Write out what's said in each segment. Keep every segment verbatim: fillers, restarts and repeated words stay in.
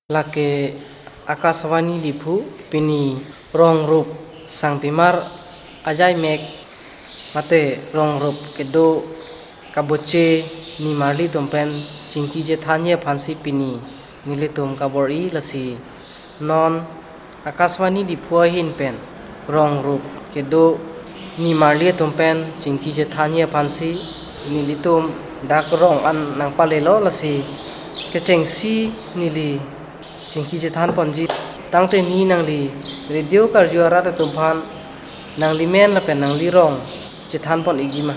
Lake Akashvani Diphu. Pini rong rup sangpimar ajai mek mate rong rup kedo kaboche nimarli atum pen chingki chethanje aphansi pini nelitum kabor-i. Lasi non Akashvani Diphu ahin pen rong rup kedo nimarli atum pen chingki chethanje aphansi nelitum dak rong an nangpalelo. Lasi kechengsi neli chingki chethan ponji. Tangte ne nangli radio karju arat atum aphan nangli men lapen nangli rong chethan pon-ikji ma?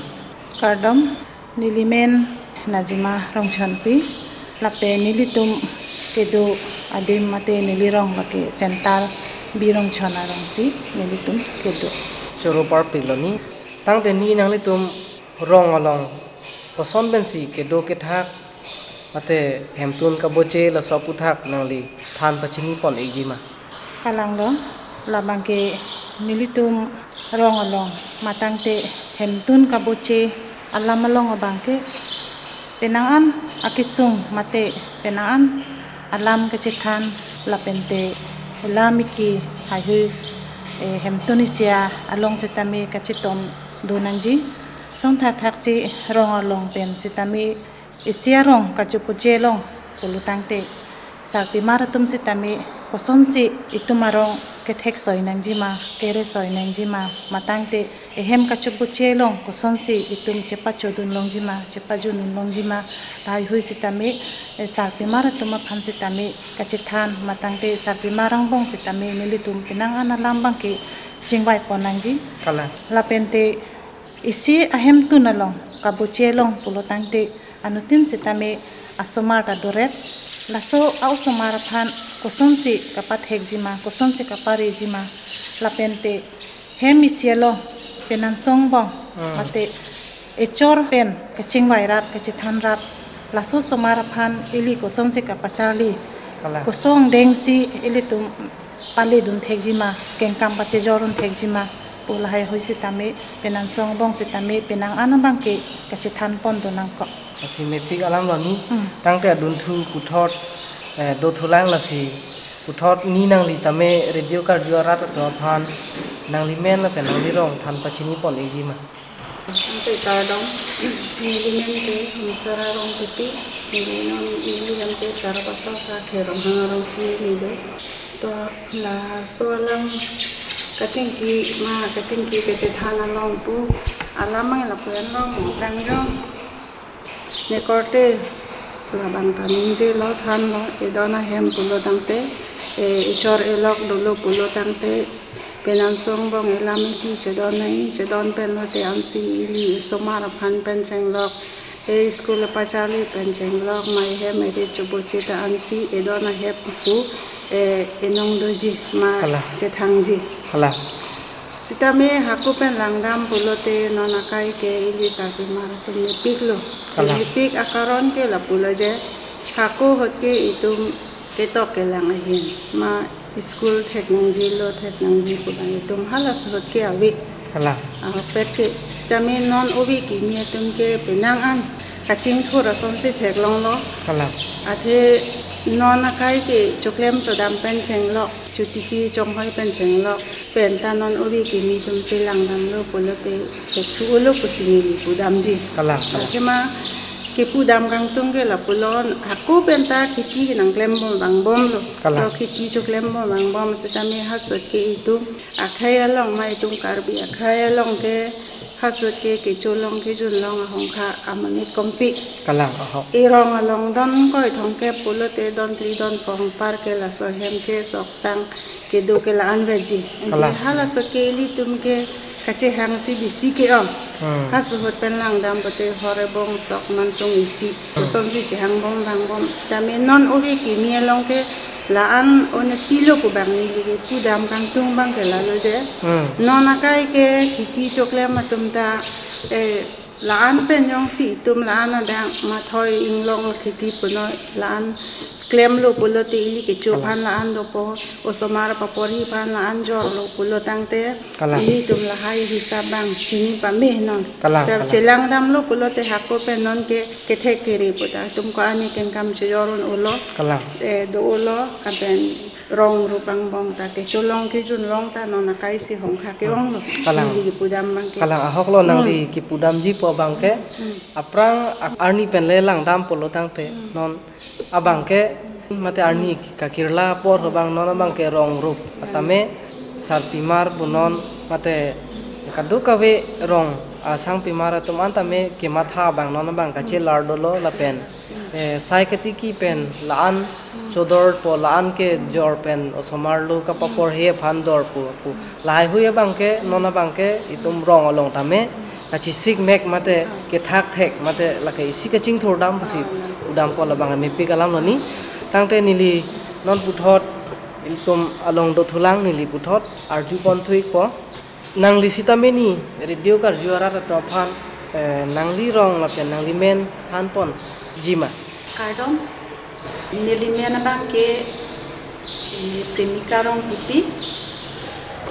Kardom, neli men Najima Rongchonpi, lapen nelitum kedo adim mate neli rong lake Sentar Bi Rongchon arongsi nelitum kedo. Choro parpik lo ne. Tangte ne nanglitum rong along koson pensi kedo kethak mate hemtun kaboche laso aputhak nangli than pachini pon-ikji ma? Kalang lo, labangke nelitum rong along matangte hemtun kaboche alam along abangke penang an akesung mate penang an alam kachethan lapente lam iki haihui, eh, hemtun isi along sitame kachetom do nangji. Song thakthaksi rong along pen sitame isi arong kachopoche along pulo tangte sarpimar atum sitame kosonsi itum arong kethek soi nangji ma, kere soi nangji ma, matangte ehem kachopoche along kosonsi itum chepachodun longji ma, chepajunun longji ma, haihui sitame, eh, sarpimar atum aphan sitame kachethan, matangte sarpimar angbong sitame nelitum penang an alam abangke chingvai pon nangji. Kalang. Lapente isi ahemtun along kaboche along pulo tangte anuttin sitame asomar ta doret. Laso a-osomar aphan kosonsi kapathekji ma, kosonsi kapareji ma, lapente hem isi along penangsong angbong, hmm, mate echor pen kachingvai rat, kachethan rat, laso osomar aphan ili kosonsi kapacharli, kalang, koson angdengsi ilitum paledun thekji ma, kengkam pachejordun thekji ma pu lahaihui sitame, penangsong angbong sitame penang an abangke kachethan pon do nangkok. Lasi mepik alam lo ne. Hmm. Tangte adunthu puthot, eh, dothulang, lasi puthot ne nangli tame radio karju arat atum aphan nangli men lapen nangli rong than pachini pon-ikji ma? Tangte kardom, neli men ke Hamsara Rongpipi, neli non neli lam ke Tarabasa Sakhe Ronghang arongsi neli do. To laso alam kachingki ma kachingki kachethan along pu alam abang lapu-an lo mo, prangjong. Ne korte labang ta ningjelo thanlo, edon ahem pulo tangte, eh, echor elok dolo pulo tangte, penangsong angbong elam iti chedon nai, chedon pen lote ansi ili osomar aphan pen chenglok, eh, school pacharli pen chenglok, ma ehem eri chopoche ta ansi edon ahem pu, eh, enong doji ma, kalang, chethangji. Kalang. Sitame hako pen langdam pulote non akai ke ili sarpimar atum mepik lo. Kalang. Mepik akaron ke lapulo je, hako ahut ke itum ketok kelang ahin, ma school thek nangji lo, thek nangji pu abang itum halaso ahut ke ave. Kalang. Ahokpet ke sitame non ove kimi atum ke penang an kachingthur asonsi theklonglo. Kalang. Athe non akai ke choklem chodam pen chenglok, chotiki chonghoi pen chenglok, penta non ove kimi atumsi langdamlo pulote thekthu-olo pusi neli pudamji. Kalang, kalang. Athema kepudam kangtung ke lapulo, hako penta kheti nangklem bom vangbomlo. Kalang. So kheti choklem bom vangbom sitame halaso ahut ke itum akhei along ma itum Karbi akhei along ke halaso ahut ke kecholong kejunlong ahongkha amonit kompi. Kalang, ahok. Erong along don ingkoi thomkep pulote don phli don phongo anpar ke laso ahem ke sok sang kedo ke la-an veji. Anke, kalang, halaso ahut ke ilitum ke kachehangsi bisi ke-ong. Hmm. Halaso ahut pen langdam pote hor ebong sok mantung isi. Hmm. Kosonsi chehang bom vangbom sitame non ove kimi along ke la-an unnoti lo pu abang neli kepudam kangtung abang ke lalo je. Hmm. Non akai ke kheti choklem atum ta, eh, la-an pen jongsi itum la-an adang mathoi inglong kheti punon la-an klemlo pulote ili kecho Kalang. Aphan la-an dopo, osomar paporhi aphan la-an jorlo pulo tangte, Kalang. Ilitum lahai hisap abang chini pame non. Kalang, Sep kalang. Chelang damlo pulote hako pen non ke kethek kere puta. Itum ko-an ke kam chejor un-olo. Kalang. Eh, do-olo, lapen rong rup angbong ta kecho long kejun long ta non akai si hongkha ke-onglo. Kalang. Ili kipudam abang ke. Kalang, ahoklo nangli Hmm. kipudamji pu abang ke. Hmm. Aphrang ak-, arni pen le langdam pulo tangte Hmm. non abang ke mate arni kakirla apor abang non abang ke rong rup atame sarpimar pu non mate kadokave rong asangpimar atum an tame kematha abang non abang kachelar dolo lapen, eh, sai katiki pen la-an chodor po la-an kejor pen osomar lo kapaporhe aphan dor po pu. Lahaihui abang ke non abang ke itum rong along tame kachesik mek mate kethak thek mate lake isi kachingthur dam pusi pudam po labang mepik alamlo ni. Tangte neli non puthot ilitum along dothulang neli puthot arju ponthu-ikpo. Nangli sitame ni radio karju arat atum aphan, eh, nangli rong lapen nangli men than ponji ma? Kardom, neli men abang ke, eh, Premika Rongpipi,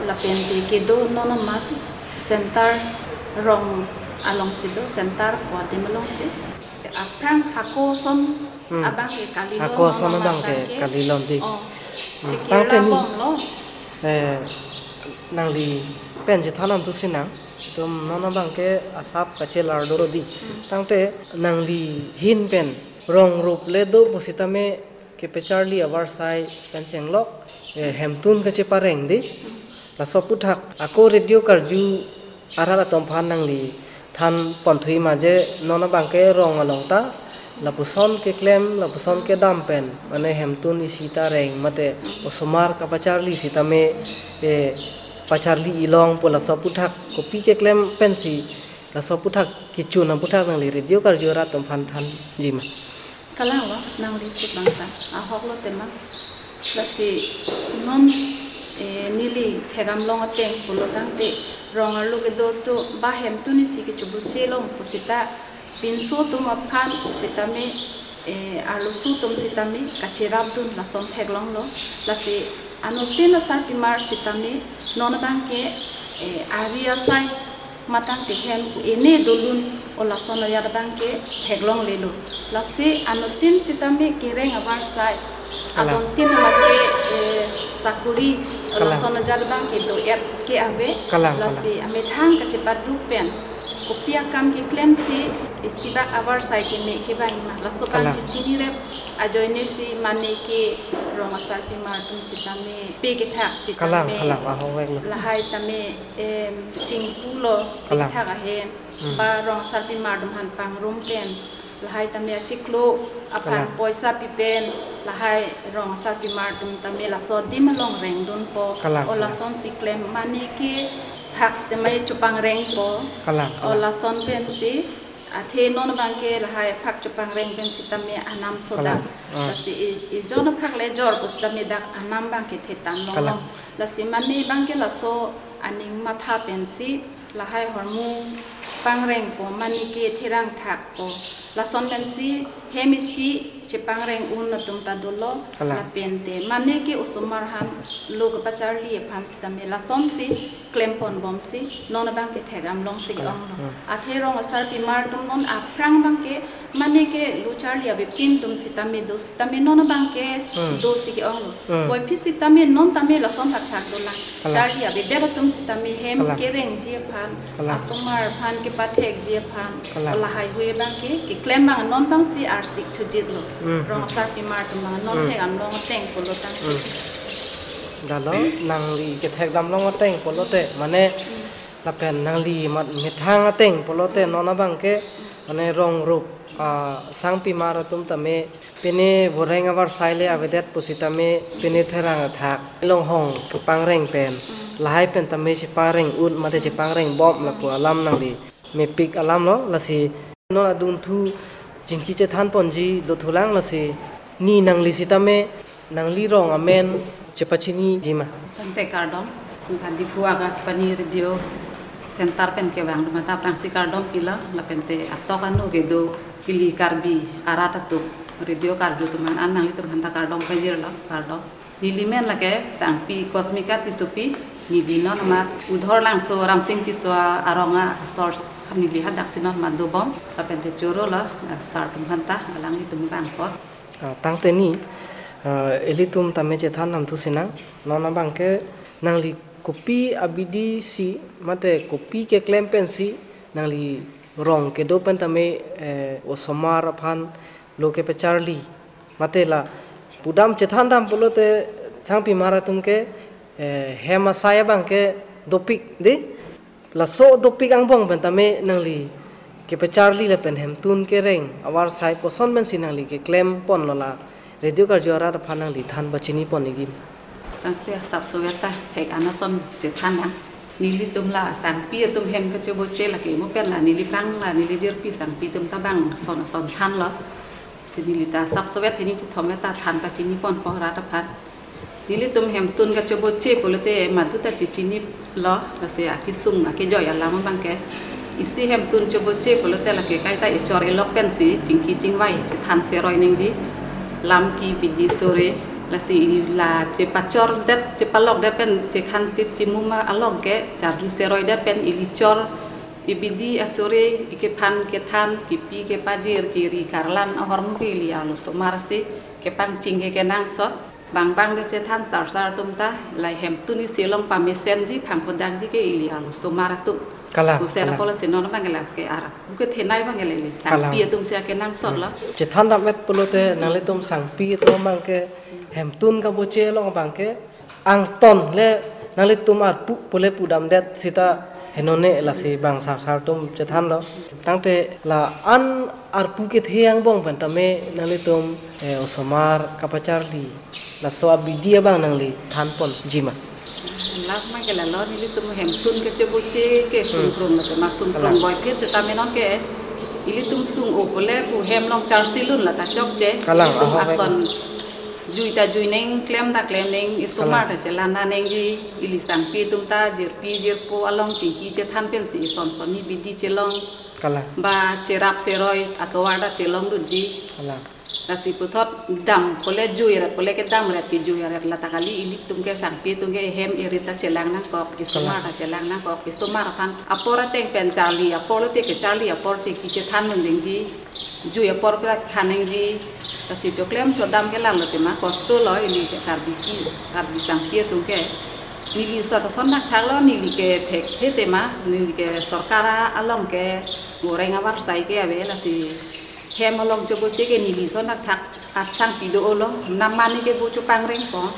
lapen te kedo non amat center rong alongsi do, center ko adim alongsi. Aphrang hako ason Hmm. abang ke kali Hako lo ason mama abang ke abang ke. Kali lo di. Oh, Hmm. chekirla Tangte ni. Bomlo. Eh, nangli pen chethan nangthu sinang. Itum non abang ke asap kachelar dolo di. Hmm. Tangte nangli ahin pen rong rup le do pusitame kepacharli avarsai pen chenglok, eh, hemtun kachepareng di. Hmm. Laso aputhak ako radio karju arat atum aphan nangli than ponthu-ik ma je non abang ke rong along ta lapuson keklem lapuson kedam pen mane hemtun isi ta reng mate osomar kapacharli sitame, eh, pacharli ilong pu laso aputhak kopi keklem pensi laso aputhak kechun aputhak nangli radio karju arat atum aphan thanji ma? Kalang lo, nangli chut abang ta. Ahok lo tema. Lasi non, eh, neli thekdam long ateng pulo tangte rong arlo kedo atum ba hemtun isi kechobuche long pusita pinso atum aphan sitame, eh, arloso atum sitame kacherap dun lason theklonglo. Lasi anuttin asarpimar sitame non abang ke, eh, ari asai matang tehem pu ene dolun o lason ajat abang ke theklonglelo. Lasi anuttin sitame kereng avarsai Kalang. Adontin abang ke, eh, sakuri o Kalang. Lason ajat abang ke do-et ke ave. Kalang, Lasi kalang. Amethang kachepaduk pen kopi akam keklemsi isi bak avarsai keme kevang ma. Laso kam Kalang. Chechini rep ajoine si mane ke rong asarpimar atum sitame pe kethak sitame Kalang, kalang, ahok vek lo. Lahai tame, em, chingpu lo Kalang. Kethak ahem. Hmm. Ba rong asarpimar atum aphan pangrum pen lahai tame achiklo aphan Kalang. Poisa pi pen lahai rong asarpimar atum tame laso adim along rengdunpo. Kalang, O kalang. Lasonsi klem mane ke phak tame chopangrengpo. Kalang, O kalang. Lason pensi athe non abang ke lahai phak chopangreng pen sitame anam soda. Kalang. Ah. Lasi i, ijon aphak le jor pusitame dak anam abang ke thetan Kalang. Longlong. Lasi mane abang ke laso aning matha pensi lahai hormu pangrengpo mane ke therang thakpo. Lason pensi hem isi chepangreng un atum ta dolo Kalang. Lapen te mane ke osomar aphan lo kepacharli aphan sitame lasonsi klempon bomsi non abang ke thekdam longsi Kalang. Onglo. Hmm. Athe rong asarpimar atum non aphrang abang ke mane ke lo charli avepin atum sitame do sitame non abang ke Hmm. Dosi ke-onglo. Hmm. Puvoiphit sitame non tame lason thakthak dolang. Kalang. Charli avedet atum sitame hem Kalang. Kerengji aphan, Kalang. Asomar aphan kepathekji aphan, Kalang. Lahaihui abang ke keklem abang non abangsi arsik thujitlo. Hmm. Rong asarpimar atum abang non Hmm. thekdam long ateng pulo tang. Hmm. Dalo nangli kethekdam long ateng pulote mane Hmm. lapen nangli mat methang ateng pulote Hmm. Non abang ke Hmm. mane rong rup, ah, sangpimar atum tame pine voreng avarsai le avedet pusitame pine therang athak longhong kepangreng pen Hmm. Lahai pen tame chepangreng un mate chepangreng bom lapu alam nangli mepik alam lo lasi non adunthu chingki chethan ponji dothulang lasi ni nangli sitame nangli rong amen chepachiniji ma? Tangte kardom, Diphu Akashvani Radio Center pen kevang atum ta aphrangsi kardom pilo, lapen te atok anu kedo pili Karbi arat atum. Radio karju atum aphan an nanglitum aphan ta kardom pajirlo, kardom. Neli men lake Sangpi Cosmica Tissopi, neli non amat Udhorlangso Ramsing Tisso arong asor, neli hadaksi non amat dobom, lapen te choro lo, sar atum aphan ta, alanglitum abang apot. Ah, tangte ni, ah, ilitum tame chethan namthu sinang, non abang ke nangli kopi abidi si, mate kopi keklem pensi, nangli rong kedo pen tame, eh, osomar aphan lo kepacharli. Mate la pudam chethan dam pulote Sangpimar atum ke, eh, hem asai abang ke dopik, dei. Laso dopik angbong pen tame nangli kepacharli lapen hemtun kereng avarsai koson pensi nangli keklem ponlo, la radio karju arat aphan nangli than pachini pon nangji. Tangte asapso vet ta thek an ason chethan nang. Nelitum la Sangpi atum hem kachoboche lake mo pen la neli aphrang la neli jirpi Sangpi atum ta bang son son thanlo. Si neli ta asapso vet hini kethom ta than pachini ponpo rat aphan. Nelitum hemtun kachoboche pulote madu ta chechinilo, lasi akesung akejoi alam abang ke. Isi hemtun choboche pulote lake kaita echor elok pensi chingki chingvai chethan seroi nangji. Lam ki bidi sore, lasi la chepachor det, chepalok det pen chekhan chechimuma along ke charju seroi det pen ili chor, ibidi asore, ikephan kethan, kipi kepajir, keri karlan ahormu ke ili arlosomar si kepangchingke kenangsot. Bang bang de chethan sar sar atum ta, la hemtun isi along pamesenji, phangphodakji ke ili arlosomar atum. Kalang, Kusel kalang. Apotlo si non abang ke la ke arak. Buke thenei abang ke la ili Kalang. Sangpi atum si akenangsotlo. Chethan dam et pulote nanglitum Sangpi atum abang ke hemtun kaboche along abang ke angton le nanglitum arpu pule pudam det sita henone lasi bang sar sar atum chethanlo. Tangte la an arpu kethe angbong pen tame nanglitum, eh, osomar kapacharli, laso abidi abang nangli than ponji ma? Lak ma ke lalo, nelitum hemtun kachoboche ke Hmm. sungkrung lo tema sungkrung Kalang. Boy phir seta menon ke ilitum sung-o pule pu hem along charsi lun la ta chokche. Kalang, Ilitum aho, ason jui ta jui neng, klem ta klem neng, isomar Kalang. Ta chelang nangji, ili Sangpi atum ta jirpi jirpo along chingki chethan pensi ison son ni bidi chelong. Kalang. Ba cherap seroi atovar ta chelongdunji. Kalang. Lasi puthot dam pule jui ret pule kedam ret kejui ret la ta kali, ilitum ke Sangpi atum ke hem erit ta chelang nangkok, isomar Kalang. Ta chelang nangkok, isomar aphan apor ateng pen charli apor lote kecharli apor chingki chethan nangji. Jui apor pula than nangji, lasi choklem chodam kelang lo tema kosto lo ili ke Karbi ki, Karbi Sangpi atum ke. Neli sot ason thakthak lo, neli ke thekthe tema, neli ke sorkar along ke goreng avarsai ke ave, lasi hem along choboche ke neli ason thakthak at Sangpi do-o lo, nam mane ke bo chopangrengpo.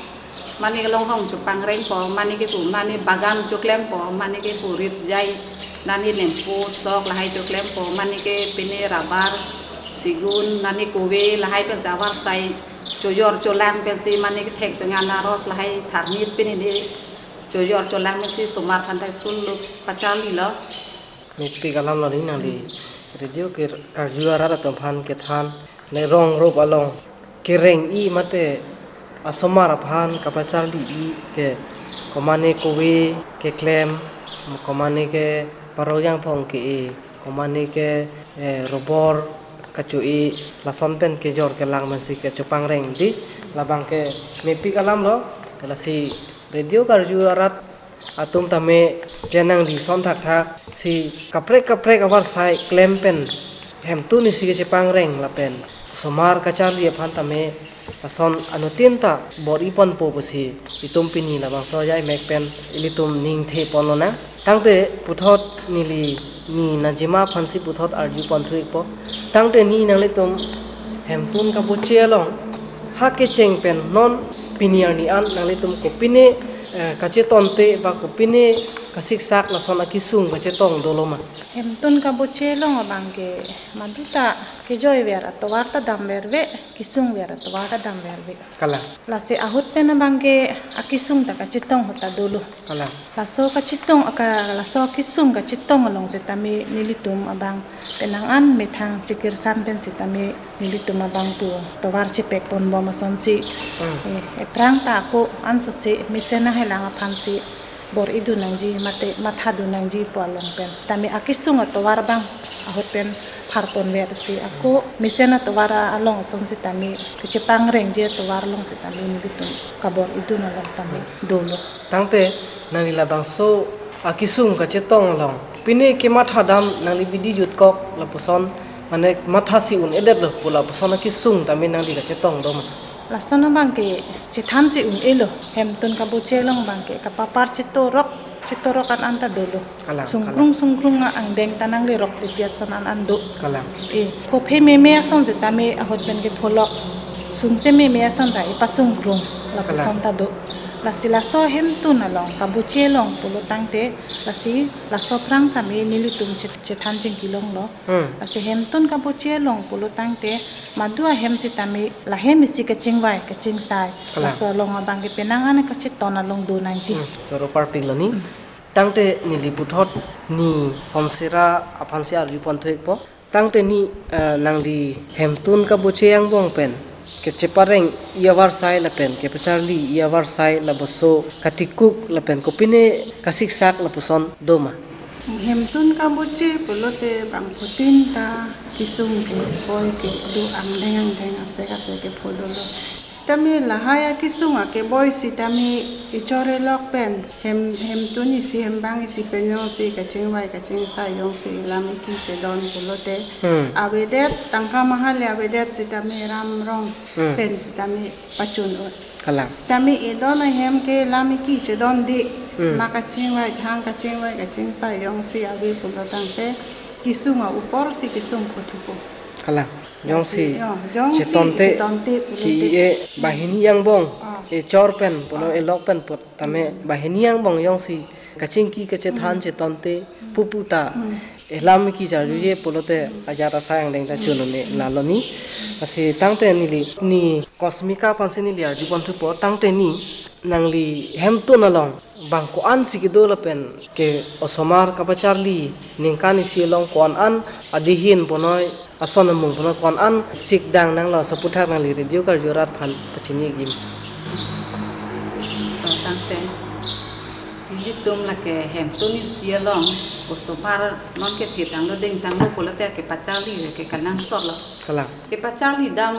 Mane ke longhong chopangrengpo, mane ke pu, mane bagan choklempo, mane ke pu rit jai, nane nempo sok lahai choklempo, mane ke pine rabar, sigun, nane kove lahai pensi avarsai chojor cholang pensi, mane ke thek pengan anaros lahai tharnit pine de chojor cholang pensi somar aphan ta school lo pacharlilo. Mepik alam lo ni nangli radio ke karju arat atum aphan kethan, ne rong rup along kereng-i mate asomar aphan kapacharli-i ke, komane kove keklem, komane ke parok jangphong ke-e, komane ke, eh, robor kacho-e, lason pen kejor kelang pensi kechopangreng di, labang ke mepik alam lo, lasi radio karju arat atum tame je nangli ason thakthak si kaprek kaprek avarsai klem pen hemtun isi kechepangreng lapen somar kacharli aphan tame lason anuttin ta bor-i ponpo pusi itum pini labangso ajai mek pen ilitum ningthe ponlonang. Tangte puthot neli ni najima aphansi puthot arju ponthu-ikpo. Tangte ni nanglitum hemtun kaboche along ha kecheng pen non pini arni an nanglitum kopine, eh, kachetonte ba kopine kasiksak lason akesung kachetong dolo ma? Hemtun kaboche along abang ke madu ta kejoiver atovar ta damverve, kesungver atovar ta damverve. Kalang. Lasi ahut pen abang ke akesung ta kachetong ahut ta dolo. Kalang. Laso kachetong aka, laso akesung kachetong along setame nelitum abang penang an methang chekirsan pen setame nelitum abang pu tovar chepek ponbom asonsi. Hmm. Eh, ephrang ta ako ansose mesen nanghelang aphansi bor-idun nangji mate mathadun nangji pu along pen tame akesung atovar abang ahut pen pharpon ver si ako mesen atovar along ason sitame, kachepangrengji atovar along sitame nelitum kabor-idun along tame dolo. Tangte nangli labangso akesung kachetong along pine kemathadam nangli bidi jutkok lapuson, mane mathasi un-edetlo pu lapuson akesung tame nangli kachetong doma? Lason abangke chethansi un-elo, hemtun kaboche along abangke kapapar chetorok, chetorok an an ta dolo. Kalang, sungkrung, kalang. Sungkrung angdeng ta nanglerok titi ason an an do. Kalang. E, phophe meme ason sitame ahut pen kepholok. Sungse meme ason ta epasungkrung, lapuson, kalang, ta do. Lasi laso hemtun along, kaboche along pulo tangte, lasi laso aphrang tame nelitum chet-, chethan chingkilonglo. Hmm. Lasi hemtun kaboche along pulo tangte, madu ahem sitame, lahem isi kachingvai, kachingsai. Kalang. Laso along abangke penang an kacheton along do nangji. Hmm. Choro parpiklo ni. Hmm. Tangte neli puthot ni homsera aphansi arjupon thu-ikpo. Tangte ni, eh, nangli hemtun kaboche angbong pen kachepareng-i avarsai lapen kepacharli-i avarsai labangso katikuk lapen kopine kasiksak lapuson doma? Hemtun kaboche pulote bangphutin ta kesung keboi kedo angdeng angdeng asek asek kepho dolo. Sitame lahai akesung akeboi sitame echor elok pen hem, hemtun isi hembang isi pen jongsi kachingvai kachingsai jongsi lam eki chedon pulote, hmm, avedet, tangka mahal avedet sitame ram rong, hmm, pen sitame pachun-o. Kalang. Sitame edon ahem ke lam eki chedonde. Hmm. Ma kachingvai, thang kachingvai, kachingsai jongsi ave pulo tangte kesung a-upor si kesung phothupo. Kalang. Jongsi, jongsi, oh, jongsi chetonte, chetonte pulote, chi-e, hmm, banghini angbong, oh, echor pen pulo, oh, elok pen put tame, hmm, banghini angbong jongsi kachingki kachethan, hmm, chetonte, hmm, pupu ta, hmm, elam eki charjuje pulote ajat asai angdeng ta chun-un-e, hmm, lalo ni. Lasi tangte neli, ni Cosmica aphansi neli arjupon thupo, tangte ni nangli hemtun along bang ko-ansi kedo lapen ke osomar kapacharli ningkan isi along ko-an an adihin punoi, ason amung punoi, ko-an an sikdang nanglo, laso aputhak nangli radio karju arat aphan pachini-ikji. To tangte, nelitum lake hemtun isi along osomar non kethe tanglo ding tanglo pulote kepacharli ke kenangsotlo. Kalang. Kepacharli dam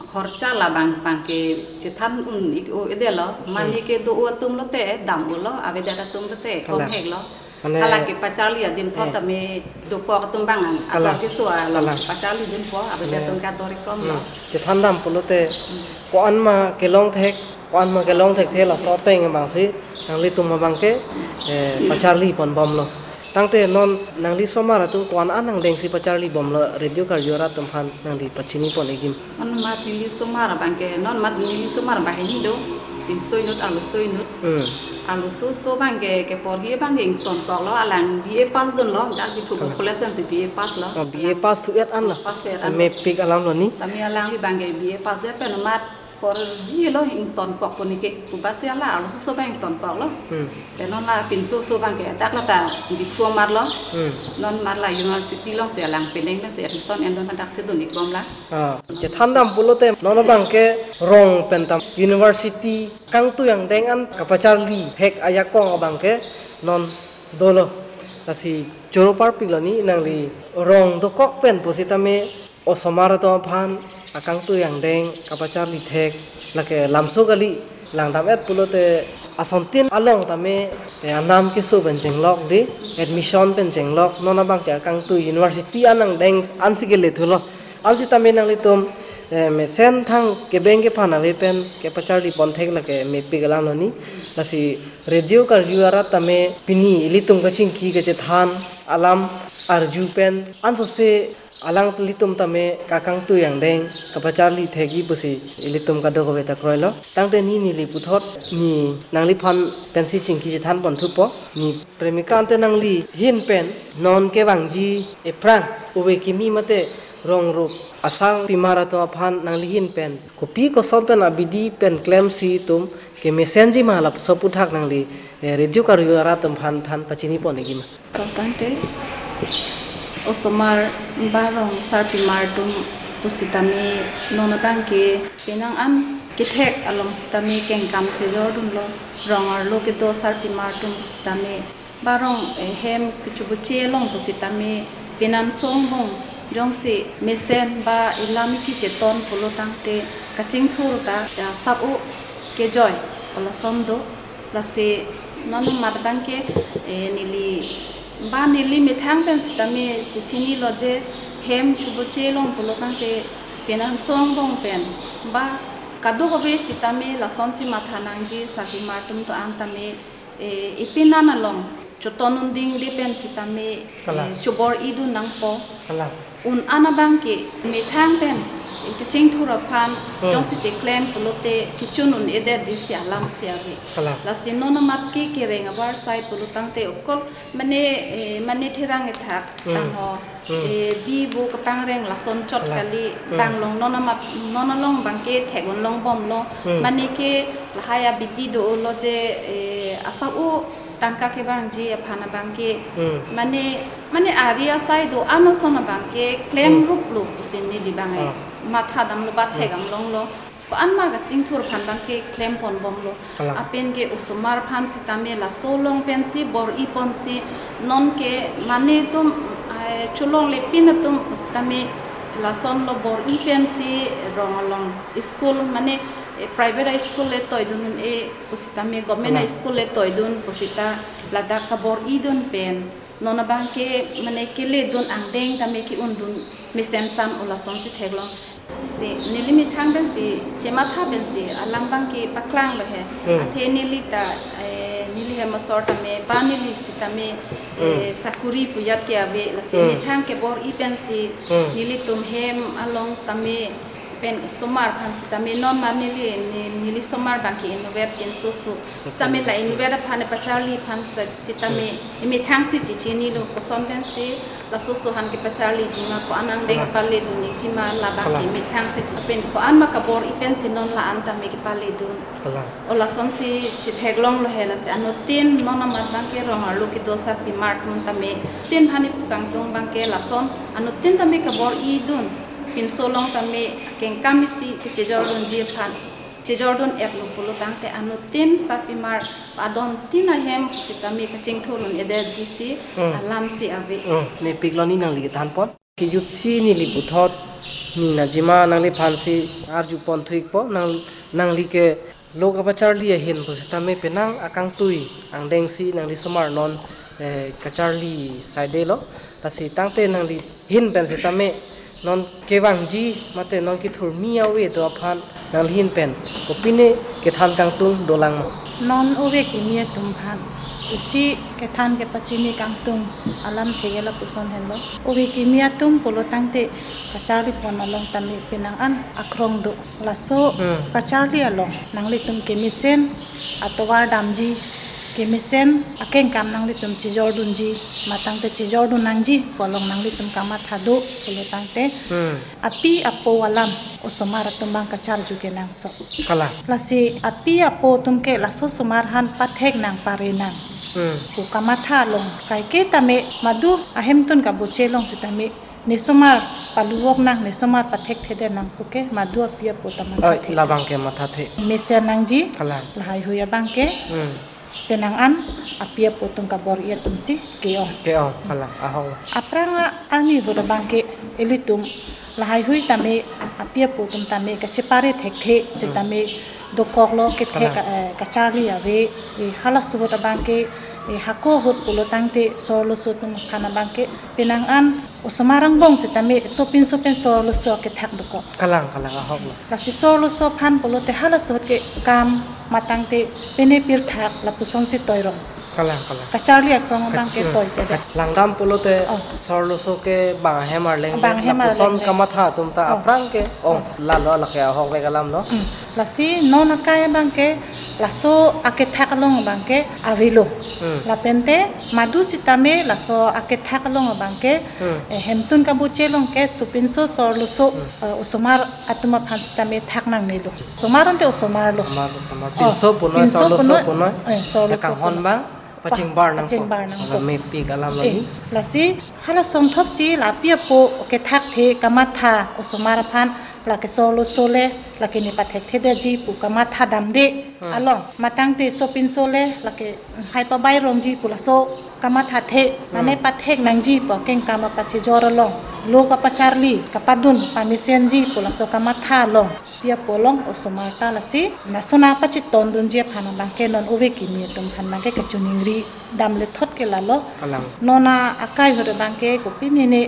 khorcha labang abangke chethan un-ik-o-edetlo, mane, hmm, kedo-o atum lote dam-olo, avedet atum lote, kalang, komheklo. Mane, hala kepacharli adim thot, eh, tame dokok atum abang an, kalang, ator keso along, kalang, si pacharlidunpo, avedet, mane, atum ke ator ikom lo. Hmm. Chethan dam pulote, hmm, ko-an ma kelong thek, ko-an ma kelong thekthe laso ateng abangsi nanglitum abangke, eh, pacharlipon bomlo. Tangte non nangli osomar atum ko-an an angdengsi pacharli bomlo, radio karju arat atum aphan nangli pachinipon-ikji. Non mat neli osomar abangke, non mat neli osomar banghini do, pinso inut, arloso inut. Hmm. Arloso oso abangke, keporhi abangke ingtonkoklo, alang B A pass dunlo, dak Diphu, kalang, College pensi B A pass lo. Oh, B A, alang pass thu-et anlo. Pass thu-et an. Mepik alamlo ni. Tame alangli abangke B A pass det pen mat porhilo, ingtonkokpo ni ke, pu basi hala arloso oso abang ingtonkoklo. Hmm. Pen non la pinso oso abangke dak la ta Diphu amat lo. Hmm. Non mat la university alongsi alang penang pensi admission endon, daksi dun-ik bomlo. Ah, chethan dam pulote non abangke rong pen tame university kangtui angdeng an kapacharli hek ajakong abangke non dolo. Lasi choro parpiklo ni, nangli rong dokok pen pusitame osomar atum aphan akangtui angdeng kapacharli thek, lake lamso kali, langdam-et pulote asontin along tame, eh, anam keso pen chenglok de, admission pen chenglok, non abangke akangtui university an angdeng ansi kele thulo. Ansitame nanglitum, eh, mesen thang kebeng kephan ave pen kepacharlipon thek lake mepik alamlo ni. Lasi radio karju arat tame pini ilitum kachingki kachethan alam arju pen ansose alanglitum tame akangtui angdeng kapacharli thekji pusi ilitum kadokave ta kroilo. Tangte ni neli puthot ni nangliphan pensi chingki chethanpon thupo. Ni premika ante nangli ahin pen non kevangji aphrang ove kimi mate rong rup asarpimar atum aphan nangli ahin pen kopi koson pen abidi pen klemsi itum kemesenji ma, laso aputhak nangli, eh, radio karju arat atum aphan than pachinipon-ikji ma? To tangte, osomar ba rong sarpimar atum pusitame non abangke penang an kethek along sitame kengkam chejordunlo, rong arlo kedo sarpimar atum pusitame ba rong, eh, hem kechoboche along pusitame penang song bong Jongsi mesen ba ilam kecheton pulo tangte kachingthur ta, ya, sap-o kejoi olason do. Lasi non amat abangke, eh, neli ba neli methang pen sitame chechinilo je hem choboche long pulo tangte penang song bong pen ba kadokave sitame lasonsi matha nangji, sarpimar atum do-an tame, eh, ipin an along choton un dingde pen sitame, Kalang. eh, chobor-idun nangpo. Kalang. Un an abangke methang pen, eh, kachingthur aphan, Hmm. jongsi cheklem pulote kechun un-edetji si alamsi ave. Kalang. Lasi non amat ke kereng avarsai pulo tangte okol mane, eh, mane therang ethak Hmm. tangho. Hmm. Eh, bi bu kapangreng lason chot Kalang. kali Hmm. bang long non amat non along abangke theklong bomlo. Hmm. Mane ke lahai abidi dolo je, eh, asap-o tangka kevangji aphan abangke. Hmm. Mane, mane ari asai do-an ason abangke klem Hmm. ruplo pusi neli abang Ah. matha damlo ba Hmm. thek-am longlo. Ko-an ma kachingthur aphan abangke klem pon bomlo. Kalang. Lapen ke osomar aphan sitame laso along pensi bor-i ponsi non ke mane atum, eh, cholongle pin atum sitame lasonlo bor-i pensi rong along school mane, eh, private high school le toidun un-e pusitame government Kalang. high school le toidun pusita ladak kabor-idun pen non abangke mane keledun angdeng tame ke-undun mesen san olasonsi theklong. Si neli methang pensi chematha pensi alam abangke paklanglo he. Hmm. Athe neli ta, eh, neli hem asor tame ba neli sitame, eh, Hmm. sakuri pu ajat ke ave, lasi Hmm. methang kebor-i pensi Hmm. nelitum hem along sitame pen osomar aphan sitame non ma neli, ne-, neli osomar abangke inutvet pinso so. So, sitame so. la inutvet aphan pacharli aphan sita-, sitame Hmm. imethangsi chechinilo koson pensi laso aso aphan kepacharliji ma ko-an angdeng Kalang. kepaledunji ma labangke Kalang. imethangsi che-, pen ko-an ma kabor-i pensi non la-an tame kepaledun. Kalang. Olasonsi chetheklonglo he lasi anuttin non amat abangke rong arlo kedo sarpimar atum tame tin aphan ipu kangtung abangke lason anuttin tame kabor-idun pinso along tame akengkam isi kechejordunji aphan chejordun-etlo pulo tangte anuttin sarpimar adon tin ahem sitame kachingthur un-edetji si Hmm. alamsi ave. Hmm. Mepiklo ni nangli kethan pon. Kejutsi neli puthot ning najima nangliphansi arju pon thu-ikpo nang, nangli ke lo kapacharli ahin pusitame penang akangtui angdengsi nangli osomar non, eh, kacharli saidelo. Lasi tangte nangli ahin pen sitame non kevangji mate non kethurmi ave do aphan nangli ahin pen kopine kethan kangtung dolang ma? Non ove kimi atum aphan isi kethan kepachini kangtung alam theke lapuson henlo. Ove kimi atum pulo tangte kacharli pon along tame penang an akrong do. Laso Hmm. kacharli along nanglitum kemesen atovar damji, kemesen akengkam nanglitum chejordunji, matangte chejordun nangji pu along nanglitum kamatha do pulo tangte Hmm. api apo alam osomar atum abang kacharju kenangsot. Kalang. Lasi api apo atum ke laso osomar aphan pathek nang pare nang. Hmm. Pu kamatha along kaike tame madu ahemtun kaboche along sitame nesomar paluvok nang, nesomar pathekthedet nang puke madu api apo ta mathathe. Oi, labangke mathathe. Mesen nangji. Kalang. Lahaihui abangke. Hmm. Penang an api apo atum kabor-i atumsi ke-ong. Ke-ong, kalang, ahok. Aphrang arni ahut abangke ilitum lahaihui tame api apo atum tame kachepare thekthe sitame dokoklo kethek Kalang. ka-, eh, kacharli ave, eh, halaso ahut abangke, eh, hako ahut pulo tangte sorloso atum aphan abangke penang an osomar angbong sitame sopinso pen sorloso akethak dokok. Kalang, kalang, ahoklo. Lasi sorloso aphan pulote halaso ahut ke kam matangte pene pirthak lapusonsi toirong. Kalang, kalang. Kacharli akrong Ka-, abangke hmm, toite. ka-, langdam pulote Oh. sorloso ke bang ahem arleng Bang ahem lapuson arleng. kamatha atum ta Oh. aphrang ke. Oh, Oh. lalo lake ahok le kalam no. Hmm. Lasi non akai abangke laso akethak along abangke avelo. Hmm. Lapente madu sitame laso akethak along abangke Hmm. eh, hemtun kaboche along ke sopinso sorloso, Hmm. eh, osomar atum aphan sitame thak nangnelo. Osomar ante osomar lo. Osomar, osomar. Oh, Pinso punoi, pinso sorloso punoi. punoi. Eh, sorloso Kanghon punoi. bang, pachingbar nangpo. Pachingbar nangpo. Ala mepik alam Eh, lagi. lasi hala songthosi la api apo kethak the kamatha osomar aphan lake sorloso le, lake ne pathekthedetji pu kamatha damde Hmm. along. Matangte sopinso le, lake hai pabai rongji pu laso kamathathe, mane Hmm. pathek nangji pu akengkam apachejor along. lo kapacharli, kapadun, pamesenji pu laso kamatha along pi apo along osomar ta lasi lason apachetondunji aphan abangke non ove kimi atum aphan abangke kachoningri dam lethot ke lalo. Kalang. Non akai ahut abangke kopine ne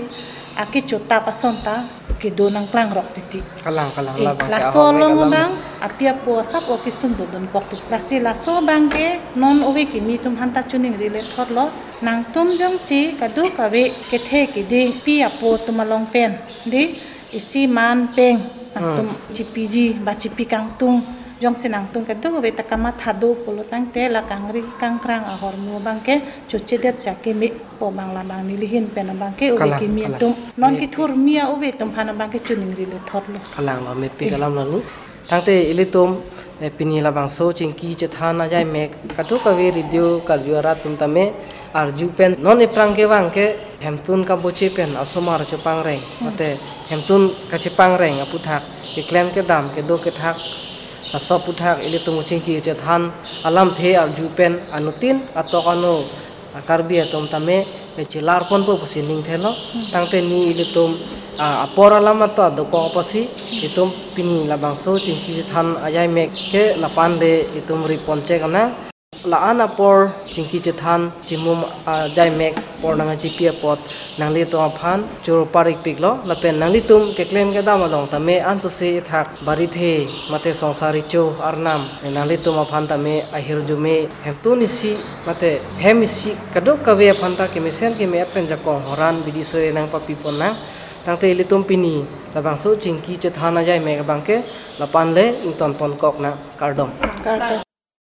akecho ta pason ta kedo nangklangrok titi. Kalang, kalang. Eh, labang ke laso ahok along alam abang api apo asap o kesun dodun kok tu. Lasi laso abangke non ove kimi atum aphan ta choningri lethotlo. Nangtum jongsi kadokave kethe keding pi apo atum along pen, dei, isi man peng nangtum, hmm, chipiji ba chipi kangtung, jongsi nangtum kadokave ta kamatha do pulo tangte la kangri kangkrang ahormu abangke chochedet si akeme po abang labang nelihin pen abangke ove, kalang, kimi, kalang, atum non, me, kethurmi a-ove atum aphan abangke choningri lethotlo. Kalanglo, mepik, eh, alamlo ni. Tangte ilitum, eh, pini labangso chingki chethan ajaimek kadokave radio karju arat atum tame arju pen non ephrang kevang ke hemtun kaboche pen asomar chepangreng, hmm, mate hemtun kachepangreng aputhak, keklem kedam, kedo kethak, laso aputhak ilitum chingki chethan alamthe arju pen anuttin atok ano a-Karbi atum tame chelar ponpo pusi ningthelo. Hmm. Tangte ni ilitum, ah, apor alam ato adokok apotsi itum pini labangso chingki chethan ajaimek ke lapu-an le itum ri ponchek nang. La-an apor chingki chethan chimum ajaimek apor nangchipi apot nanglitum aphan choro parikpiklo, lapen nanglitum keklem kedam along tame ansose ithak barithe mate songsar recho arnam, nanglitum aphan tame ahirjume hemtun isi mate hem isi kadokave aphan ta kemesen keme pen jakong horan bidi sore nangpapi pon nang. Tangte ilitum pini labangso chingki chethan ajaimek abangke lapu-an le ington ponkok nang, kardom. Kardom.